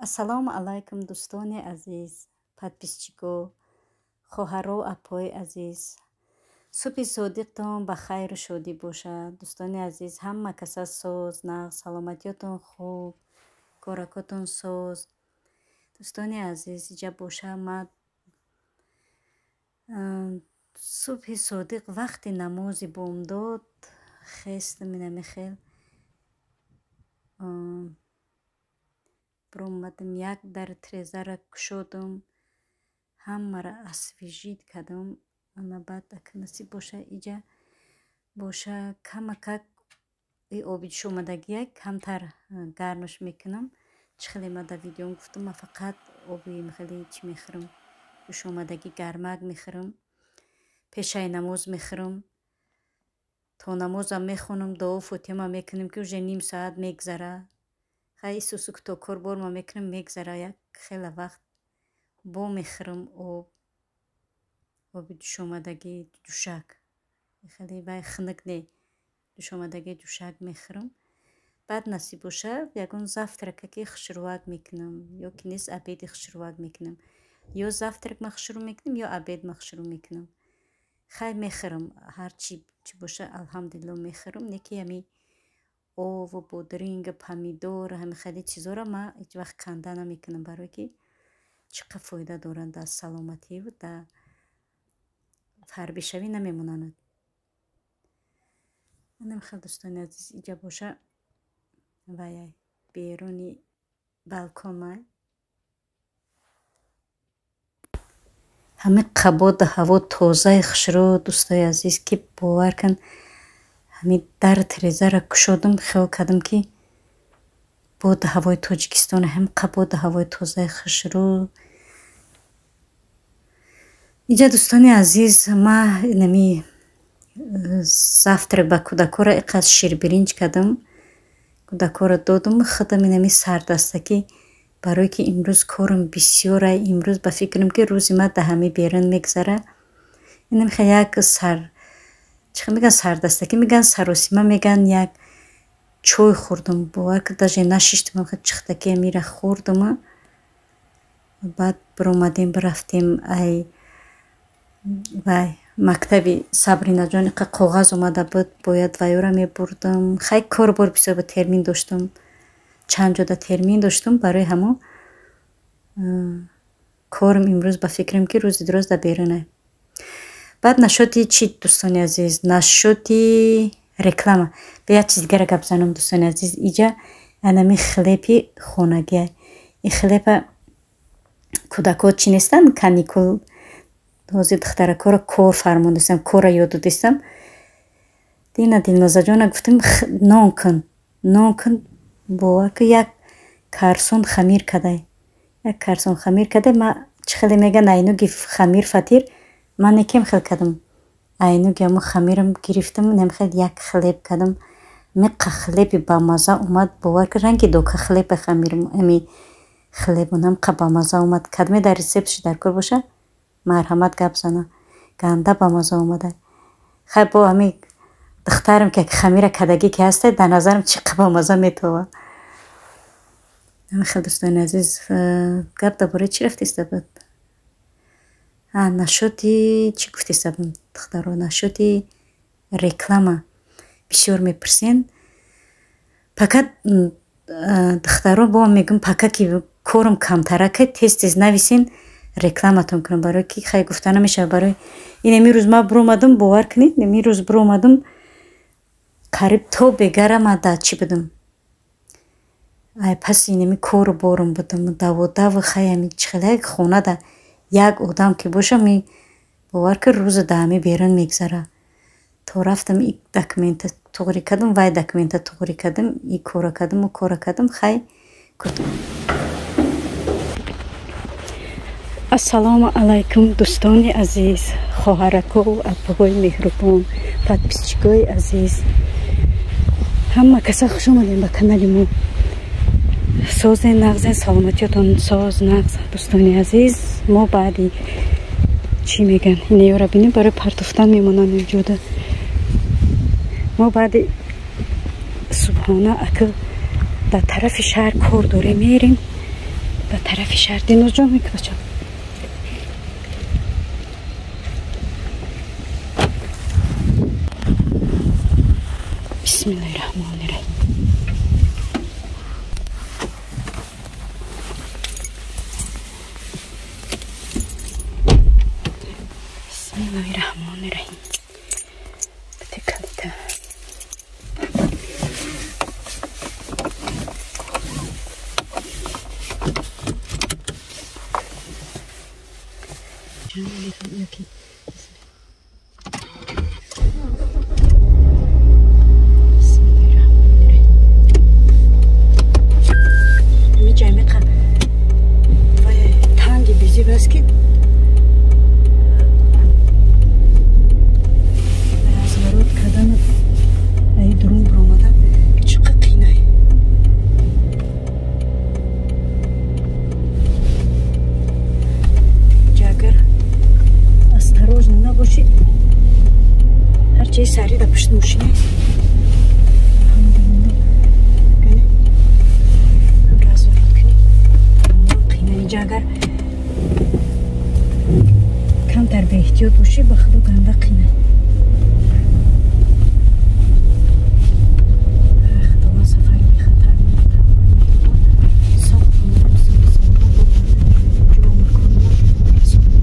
Ассалому алайкум, дӯстони азиз, подписчико, хоҳару апои азиз. Субҳи содиқтон ба хайру шодӣ бошад. Дӯстони азиз, ҳама каса соз, нағз, саломатиётон хуб, коракотон соз. Дӯстони азиз, иҷа боша ма субҳи содиқ вақти намози бомдод хестам, инами хел биромадам, як дари трезара кушодам, ҳамаро освежить кардам. Ана баъд ака насиб боша, иҷа боша камакак и оби ҷӯшомадагия камтар гармаш мекунам. Чӣ хеле ма дар видеом гуфтам, ма фақат оби хеле чӣ мехӯрам, ҷӯшомадагӣ гармак мехӯрам, пешаи намоз мехӯрам. То намозам мехонам, дуо фотиҳама мекунем, ки уже ним соат мегзара. Хай исусу то кор борма мекунам, мегзара як хеле вақт. Бо мехӯрам об, оби ҷӯшомадагӣ ҷӯшак, хеле вай хунук не, ҷӯшомадагӣ ҷӯшак мехӯрам. Баъд насиб боша, ягон завтракаки хушрӯвак мекунам, ё ки нест, обеди хушрӯвак мекунам. Ё завтрак ма хушрӯ мекунам, ё обед ма хушрӯ мекунам. Хай мехӯрам, ҳарчи чӣ боша, алҳамдулилло, мехӯрам. Не ки ҳами ову бодринга, помидор, ҳами хеле чизоро ма ҳеҷ вақт канда намекунам, барое ки чӣ қадр фоида доранд дар саломативу дар фарбишавӣ намемонанд. Анам хел, дӯстони азиз, иҷа боша вай беруни балконмай. Ҳами қабоду ҳаво тозаи хушрӯ, дӯстои азиз, ки бовар кун, ҳами дари трезаро кушодам, хиёл кардам, ки боду ҳавои Тоҷикистон, ҳам қабоду ҳавои тозаи хушрӯ. Иҷа, дӯстони азиз, ма инами завтрак ба кӯдакҳоро иқадр ширбиринҷ кардам, кӯдакҳоро додам, худам инами сардастакӣ, барое ки имрӯз корам бисёра. Имрӯз ба фикрам, ки рӯзи ма дар ҳами берун мегзара. Инам хел як сар чӣ хел мегӯянд, сардастакӣ мегӯянд, саросима мегӯянд, як чой хӯрдам. Бовар кун, даже нашиштам, чихтаки амира хӯрдама. Баъд биромадем, бирафтем ай вай мактаби Сабринаҷон, иқа коғаз омада буд, бояд вайёра мебурдам. Хай, кору бор бисёр ба термин доштам, чанд ҷода термин доштам, барои ҳамо корам имрӯз ба фикрам, ки рӯзи дуроз дар берунай. Баъд нашоти чӣ, дӯстони азиз, нашоти реклама. Ба як чиз дигара гап занам, дӯстони азиз. Иҷа анами хлеби хонагия. Ин хлеба кӯдакҳо чӣ нестанд, каникул, ҳозир духтаракҳоро кор фармондастам, корро ёд додистам. Дина Дилнозаҷона гуфтам, нон кун, нон кун. Бовар кун, як карсон хамир кадай, як карсон хамир кадай. Ма чӣ хеле мегӯянд, айнуги хамир фатир, ман некем хел кардам. Айнуги ҳамо хамирам гирифтам, инам хел як хлеб кардам. Миқа хлеби бамаза омад, бовар кун, ранги дока хлеба хамир ами хлеб ҳамқа бамаза омад. Кадме дар рецептш дар кор боша, марҳамат, гап зана. Ганда бамаза омада. Хай, бо ҳами духтарам ки хамира кадагӣ ки ҳастай, дар назарам чӣ қа бамаза метова. Хел, дӯстони азиз, гап дар бораи чӣ рафтиста буд? Нашоти чӣ гуфтиста будам, духтаро? Нашоти реклама бисёр мепурсен. Пока, духтаро, бо мегӯм, пока ки корам камтарака, тез тез нависен, рекламатон кунам, барое ки хай гуфта намешавад. Барои ин имрӯз ма биромадам, бовар кунед, имрӯз биромадам, қариб то бегара ма дар чӣ будам, ай паси инами кору борам будам, даводаву. Хай, ами чӣ хеле хонада як одам ки боша, ми бовар кун, рӯза дар ҳами берун мегзара. То рафтам, и документа туғрӣ кардам, вай документа туғрӣ кардам, и кора кардам, у кора кардам. Хай. Ассалому алайкум, дӯстони азиз, хоҳараку апаҳои меҳрубон, подписчикои азиз, ҳама каса хуш омадем ба канали мо. Созен, нағзен, саломатиётон соз, нағз, дӯстони азиз. Мо баъди чӣ мегӯян, инеёра бинем, барои партофтан мемонанд инҷода. Мо баъди субҳона ака дар тарафи шаҳр кор дорем, мерем. Ба тарафи шаҳр. Динозҷон мека бачам. Бисмиллаҳи-раҳмони-раҳим. Бисмиллаҳи-раҳмони-раҳим. Бите калита. Сари да пушт мошина. Разворот кунӣ. Қина инҷа агар камтар беэҳтиёт бошӣ, ба худо ганда қина. Худованд сафари бехатар соқ омадем, соқ саломат ҷо маконма расонад.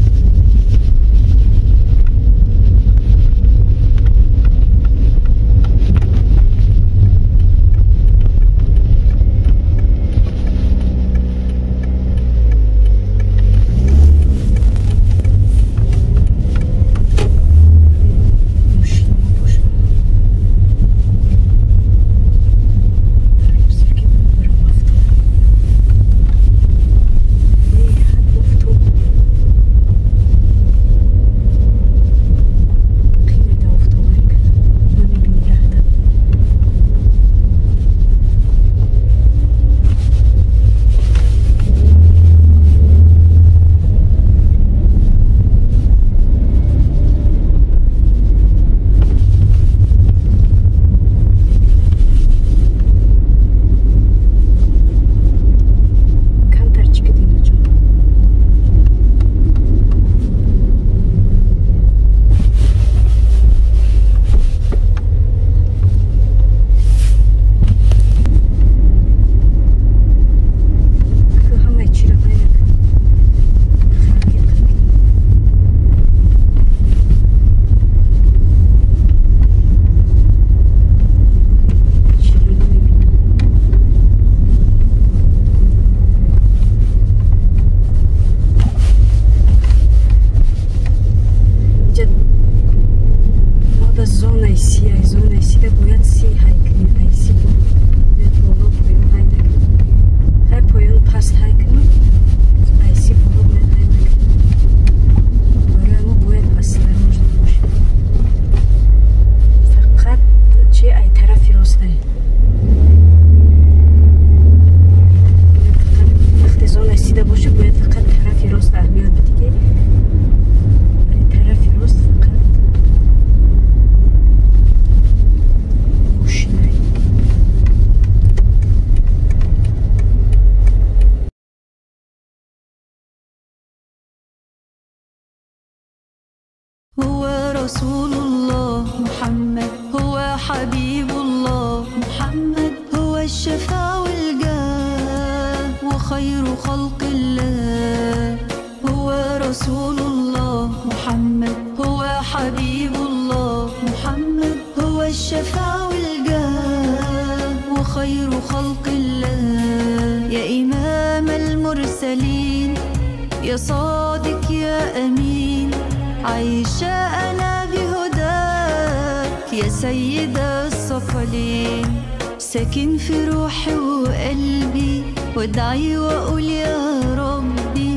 رسول الله محمد هو حبيب الله محمد هو الشفاع والجاه وخير خلق الله هو رسول الله محمد هو حبيب الله محمد هو الشفاع والجاه وخير خلق الله يا إمام المرسلين يا صادق يا أمين عايشة أنا بهداك يا سيد الثقلين ساكن في روحي وقلبي وادعي وأقول يا ربي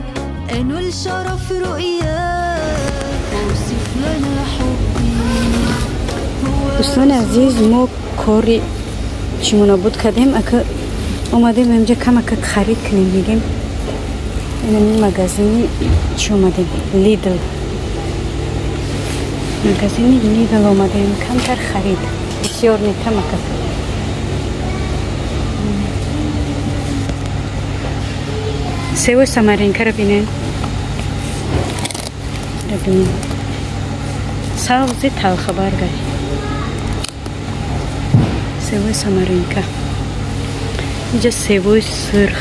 أنول شرف رؤياك ووصف لنا حبي. دوستان عزیز ما کاری چیمونا بود کردیم اگه اومدیم اینجا کمک خرید کنیم میگیم این مگازینی چی اومدیم لیدل مگازینی لیدل اومدیم کمتر خرید بسیار نه کمک Севои самаринкаро бинен. Бинен. Савзи талхабаргай. Севои самаринка. Иҷа севои сурх.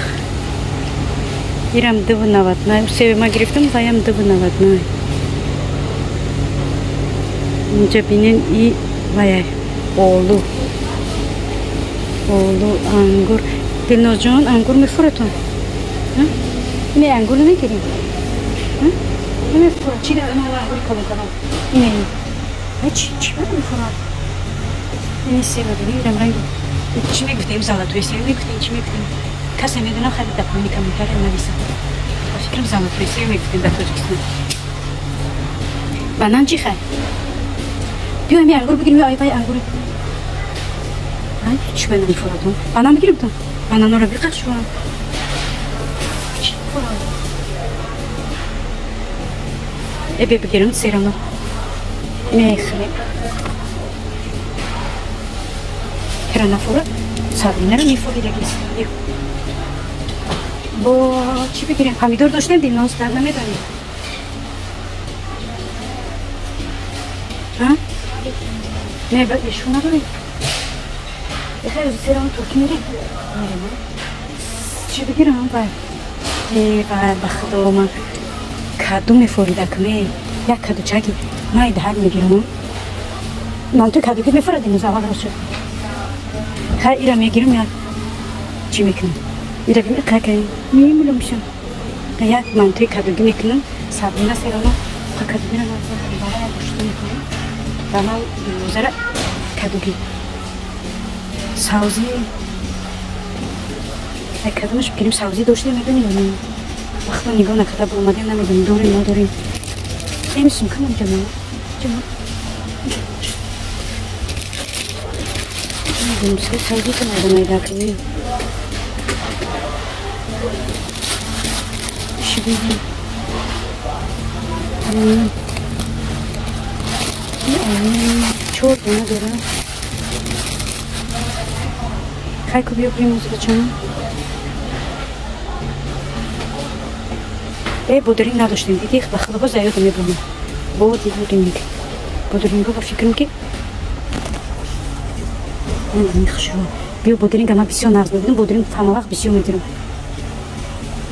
Ирам 2,99. Севи ма гирифтам, ваям 2,99. Инҷа бинен и ваяй олу. Олу, ангур. Дилнозҷон, ангур мефуратон? Ине ангур намегирем? Намефурад. Чи ангури калон калон? Ине. Чи бад мефурад? Ине сева бинен, ирам ранги. Чӣ мегуфтем? Золотой сев мегуфтем, чӣ мегуфтем? Касе медонам, хеле дар поини комментария нависад. Ба фикрам золотой сев мегуфтем дар Тоҷикистон. Банан чӣ хай? Биё ами ангур бигирем, ё вай ангур. Чӣ ба намефурадон? Банан бигирем то? Бананро биқашувам. Чӣ фурад? Э бе бигирем серано. Мехрем. Нафура сабринаро мефуридагист. Бо чӣ бигирем? Помидор доштем, Дилноз, намедонем. Не, ишку надорем. Хеле серано турки мерем. Мерем. Чӣ бигирам? Вай. Э, вай, ба худо ман каду мефуридакме. Як каду чаки майдаҳак мегирам. Ман ту каду ки мефурад Дилноз аввал рост. Хай ира мегирам, як чӣ мекунам? Ира какай мемулам шам. Як мантуи кадугӣ мекунам, сабрина серано кадугиро барая гӯшт мекунам. Ба ман Дилнозара кадугӣ. Савзӣ. Ай кадумаш бигирем, савзӣ доштем, медонем ё не? Вақто нигоҳ накарда буромадем, намедонем дорем, надорем. Эми сумкамон ҷамоа. Ҷамоа. Савзита майда майда кунем. Чӣ бигирем? Чор дона дорам. Хай ку биё бирем музикачон. Э, бодиринг надоштем, дидӣ? Ба худо боз ёдам мебурам. Бодиринг. Бодиринго ба фикрам ки хушро. Биё бодиринга ман бисёр нағз мебинам, бодиринг ҳама вақт бисёр мегирам.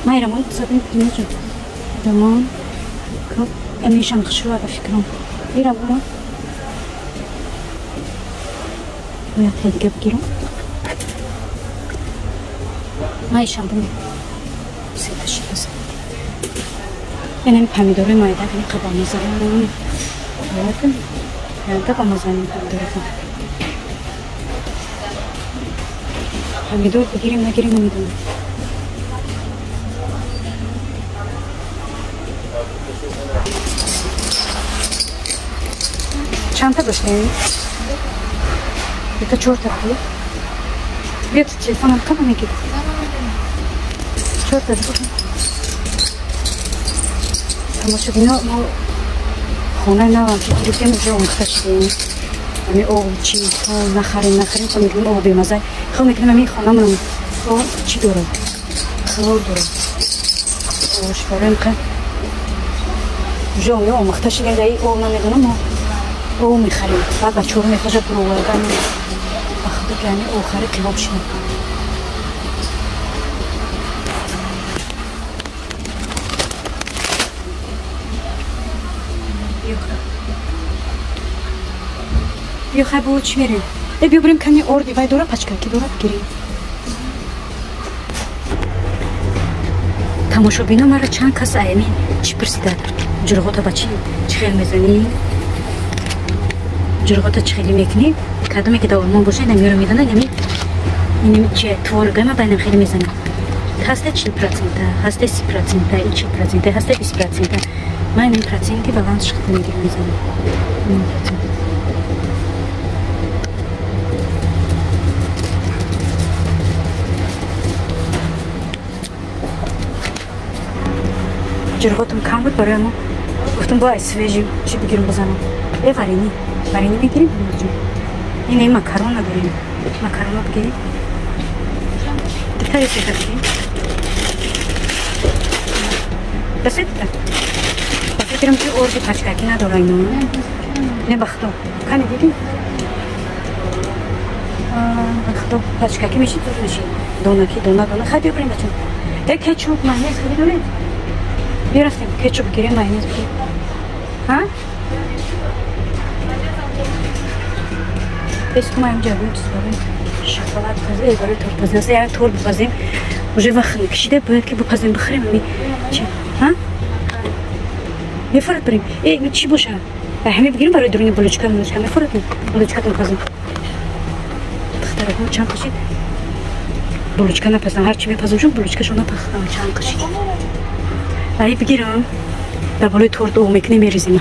Ман ирамон садим дилноҷон. Ирамон. Амишам хушро ба фикрам. Ирамон. Бояд ҳай дига бигирам. Ман ишам бинем. Сета шидаса. Инами помидори майда бини қабамазаам. Янта бамазаним помидората. Помидор бигирем, нагирем, намедонам. Чандта доштем? Дута чорта буд. Биё ту телефонам кама мегирӣ? Чорта буд. Тамошобино, мо хонаи навам ки гирифтем, уже омӯхта шудем. Ами об чи то нахарем, нахарем, то мегӯем об бемаза. Хел мекунем ами хонамон о чӣ дорад? Хлор дорад. Ош бароем ка уже омӯхта шудем, даи об намедонам, мо об мехарем. Баъд бачаҳоро мехоҳад буровардан. Ба худо ки ами охари қибоб шудем. Биё хай бо чӣ мерем? Э биё бирем ками орди вай дора пачка ки дора бигирем. Тамошобино маро чанд кас аями чӣ пурсидад? Ҷурғота ба чӣ хел мезанӣ? Ҷурғота чӣ хеле мекунӣ? Кадоме ки дар Олмон боша, инамиро медонад, инами инами чи творогама ба инам хеле мезанад. Ҳаста 40%, ҳаста 30%, и 40%, ҳаста 20%. Ман инами проценти баланд шихта мегирам мезанам. Инам процент. Ҷурғотам кам буд барои мо. Гуфтам бо ай свежий чӣ бигирам бизанам. Э варени. Варени мегирем ҷон. Ин ай макарона дорем. Макарона бигирем. Духтари сета бигирем. Дасета. Ба фикрам ки орди пачкакӣ надора ино. Не бахто. Кани дидӣ? Бахто пачкакӣ мешид зуд мешид. Донаки дона дона. Хай биё бирем бача. Э кетчуп, майонез хари доред? Биё рафтем кетчуп гирем, майонез бигирем. Ҳа? Бес кума инҷа ягон чиз барои шоколад пазем, барои торт пазем. Як торт бипазем. Уже вақт кашида бояд ки бипазем бихӯрем. Ами чи? Ҳа? Мефорад бирем. Э, чӣ боша? Ҳаме бигирем барои дуруни булочка, булочка мефорад. Булочкатон пазем. Духтараҳо чанд қашид? Булочка напазам. Ҳарчи мепазам шум булочкашо напахтам чанд қашид. Ай бигирам. Дар болои торт об мекунем мерезем.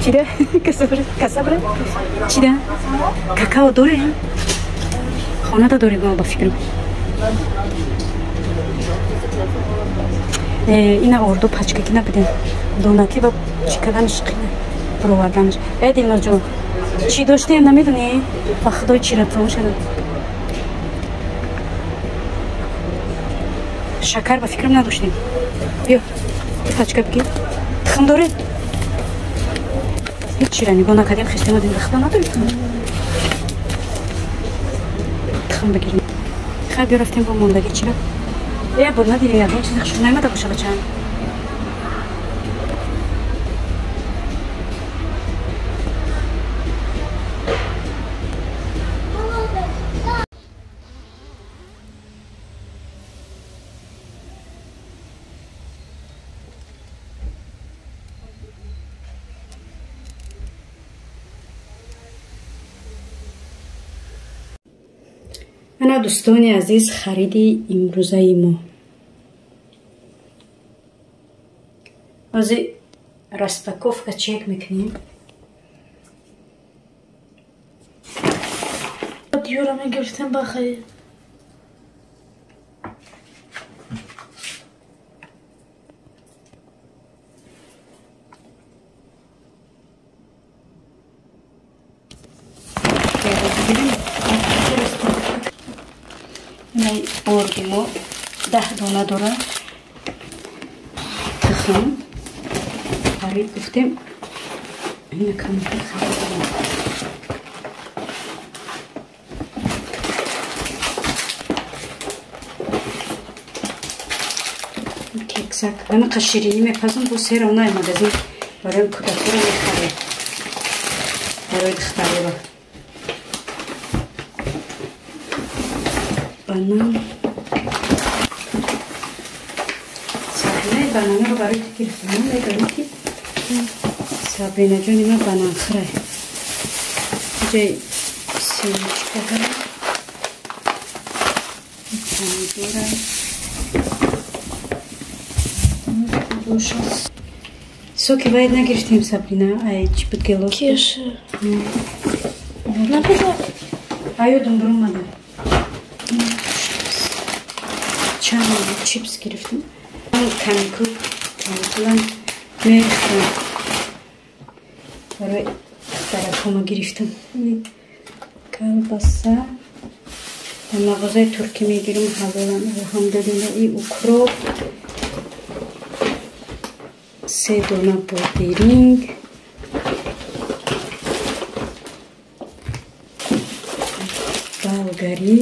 Чида? Касабра? Касабра? Чида? Какао дорем? Хонада дорем, ба фикрам. Ина орду пачкаки набидем. Донаки ба чӣ карданаш қина. Бароварданаш. Э, Дилнозҷон, чӣ доштем намедонӣ? Ба худои чира фаромӯш кардам. Шакар ба фикрам надоштем. Биё, пачка бигир. Тухм доред? Ҳеччира нигоҳ накардем, хистем одем. Худо надорем тухм. Тухм бигирем. Хай биё рафтем бо мондагӣ чира. Э, бор надидем ягон чизи хушрӯ наомада боша бачаам. Ана дӯстони азиз, хариди имрӯзаи мо. Ҳозир распаковка чек мекунем. Юра мегирифтем бахарид. Инай орди мо 10 дона дора. Тухм харид гуфтем. Ина камтар харид. Кексак. Ҳамақа ширинӣ мепазам, бо сера онай магазин барои кӯдакҳоро мехарем. Барои духтарора. Банан. Сабринаи бананро барои ту гирифтам. Медонӣ ки Сабринаҷони ман бананхӯрай. Ҷои семечка дорам. Помидора. Соки бояд нагирифтем, Сабрина. Ай, чӣ буд гелос? Кеш. Набуда. Ай, ёдам баромада. Чанд чипс гирифтем. Каникул, каникулам мехӯрам. Барои духтаракҳома гирифтам. Колбаса. Дар мағозаи туркӣ мегирам, ҳалолам, алҳамдулилла. И укроп. 3 дона бодиринг. Болгарӣ.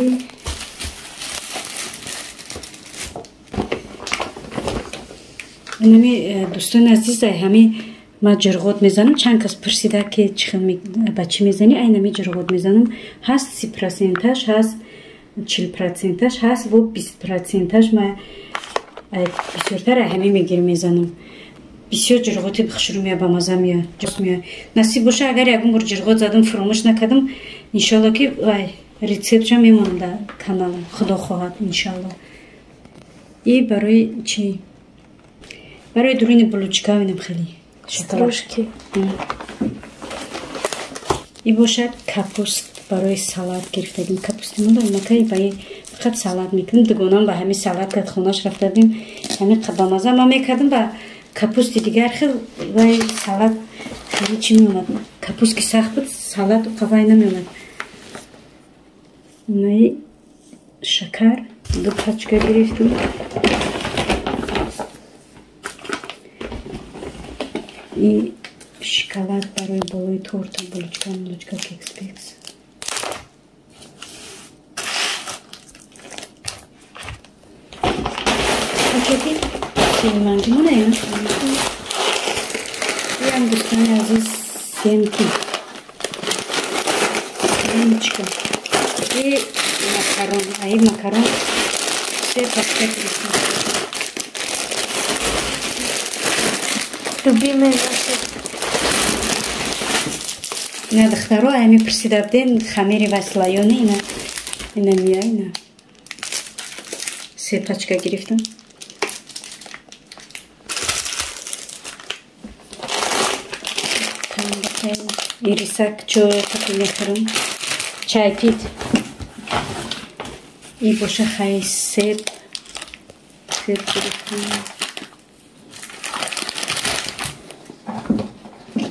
Инами дӯстони азиз, ай ҳами ма ҷирғот мезанам. Чанд кас пурсида ки чӣ хел ба чӣ мезанӣ? Айнами ҷирғот мезанам. Ҳаст 30%-аш, ҳаст 40%-аш, ҳаст во 20%-аш. Ма бисёртар ай ҳами мегирам мезанам. Бисёр ҷирғоти хушрӯ мея, бамаза мея, ҷос мея. Насиб боша, агар ягон бор ҷирғот задам, фаромӯш накардам, иншоалло ки вай рецептша мемонам дар каналам. Худо хоҳад, иншоалло. И барои чӣ? Барои дуруни булочка инам хеле. Стружки. И бошад капуст барои салат гирифтагим. Капусти монда макай ба фақат салат мекунем. Дугонам ба ҳами салат кард, хонаш рафта будем. Ҳами бамаза ман мекардам ба капусти дигар хел вай салат хеле чӣ меомад. Капуст ки сахт буд, салат вай намеомад. Инаи шакар 2 пачка гирифтем. И шоколад барои болои торта, булочка, булочка, кекс, пекс. Пакети семанги мона ям дӯстони азиз, семки, семечка и макарон. Аи макарон се пачка гирифтам. Любимые наши. Ина духтаро, ами пурсида будем хамири ва слоёни, ина ина мия, ина се пачка гирифтам. Ирисак чой қати мехӯрам, чай пит. И боша хай себ, себ гирифтам.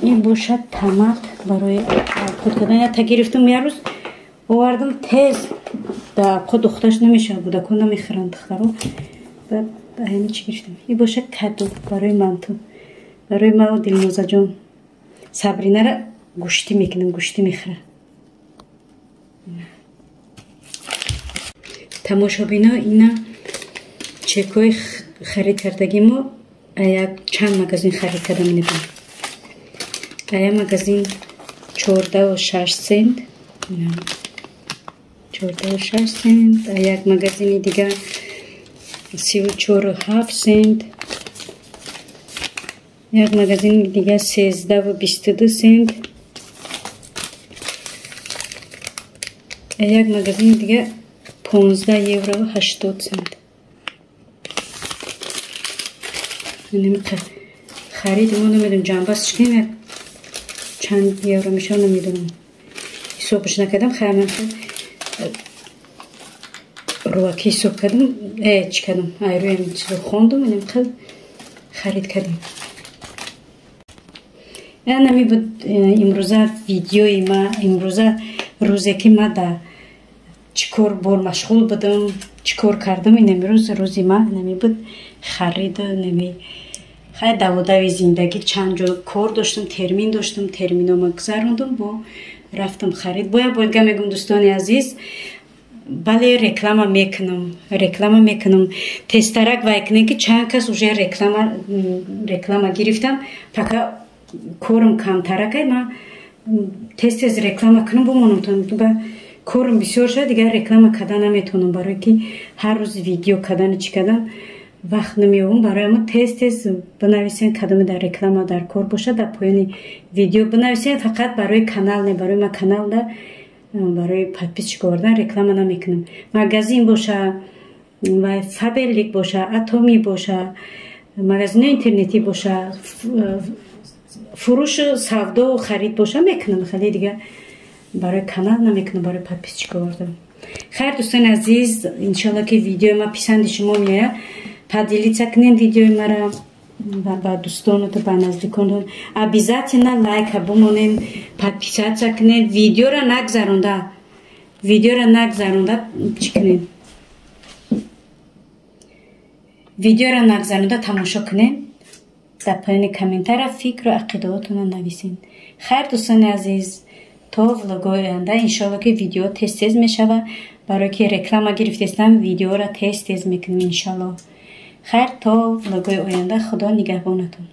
И боша томат барои худ кардан. Ята гирифтам, як рӯз овардам, тез да худ ухташ намешавад, кӯдакон намехӯранд духтаро. Баъд ҳамин чӣ гирифтам. И боша каду барои манту, барои мау Дилнозаҷон. Сабринара гӯштӣ мекунам, гӯштӣ мехӯра. Тамошобино, ина чекҳои харид кардагӣ мо як чанд магазин харид кардам. Ина бин, ая магазин 14,6 цент, 14,6 цент, а як магазини дигар 34,7 цент, як магазини дигар 13,22 цент, як магазини дигар 15 евро 80 цент. Харид мо намедонам ҷамъбастш кунем як чанд евро мешава, намедонам, ҳисобаш накардам. Хайр, рӯаки ҳисоб кардам, чӣ кардам, айрӯям чизо хондум, инам хел харид кардем. Анами буд имрӯза видеои ма. Имрӯза рӯзе ки ма да чӣ кор бор машғул будам, чӣ кор кардам, инами рӯз рӯзи ма инами буд хариду инами хай даводави зиндагӣ. Чанд ҷо кор доштам, термин доштам, терминома гузарондум, бо рафтам харид. Бояд боидга мегӯм, дӯстони азиз, бале, реклама мекунам, реклама мекунам. Тезтарак вай кунем, ки чанд кас уже реклама гирифтам. Пока корм камтаракай, ма тез тез реклама кунам, бумонам. Корм бисёр шуд, дигар реклама карда наметавонам, барое ки ҳар рӯз видео кардани чӣ кардан вақт намеёбам. Барои мо тез тез бинависен, кадоме дар реклама дар кор бошад, дар поёни видео бинависен. Фақат барои канал не, барои ма каналда барои подписчик овардан реклама намекунам. Магазин боша, ва Фаберлик боша, Атоми боша, магазинои интернетӣ боша, фурӯшу савдо харид боша, мекунам. Хеле дигар барои канал намекунам, барои подписчик овардан. Хайр, дӯстони азиз, иншалло ки видеои ма писанди шумо меояд. Поделиться кунед видеои мара ба дӯстонатон, ба наздиконатон. Обязательно лайка бимонед, подписаться кунед, видеоро нагзаронда, видеоро нагзаронда чӣ кунед, видеоро нагзаронда тамошо кунед. Дар поёни комментария фикру ақидаотонро нависед. Хайр, дӯстони азиз, то влогои оянда. Иншоалло ки видео тез тез мешавад, барое ки реклама гирифтестам, видеоро тез тез мекунем иншоалло. Хайр, то влогои оянда, худо нигаҳбонатон.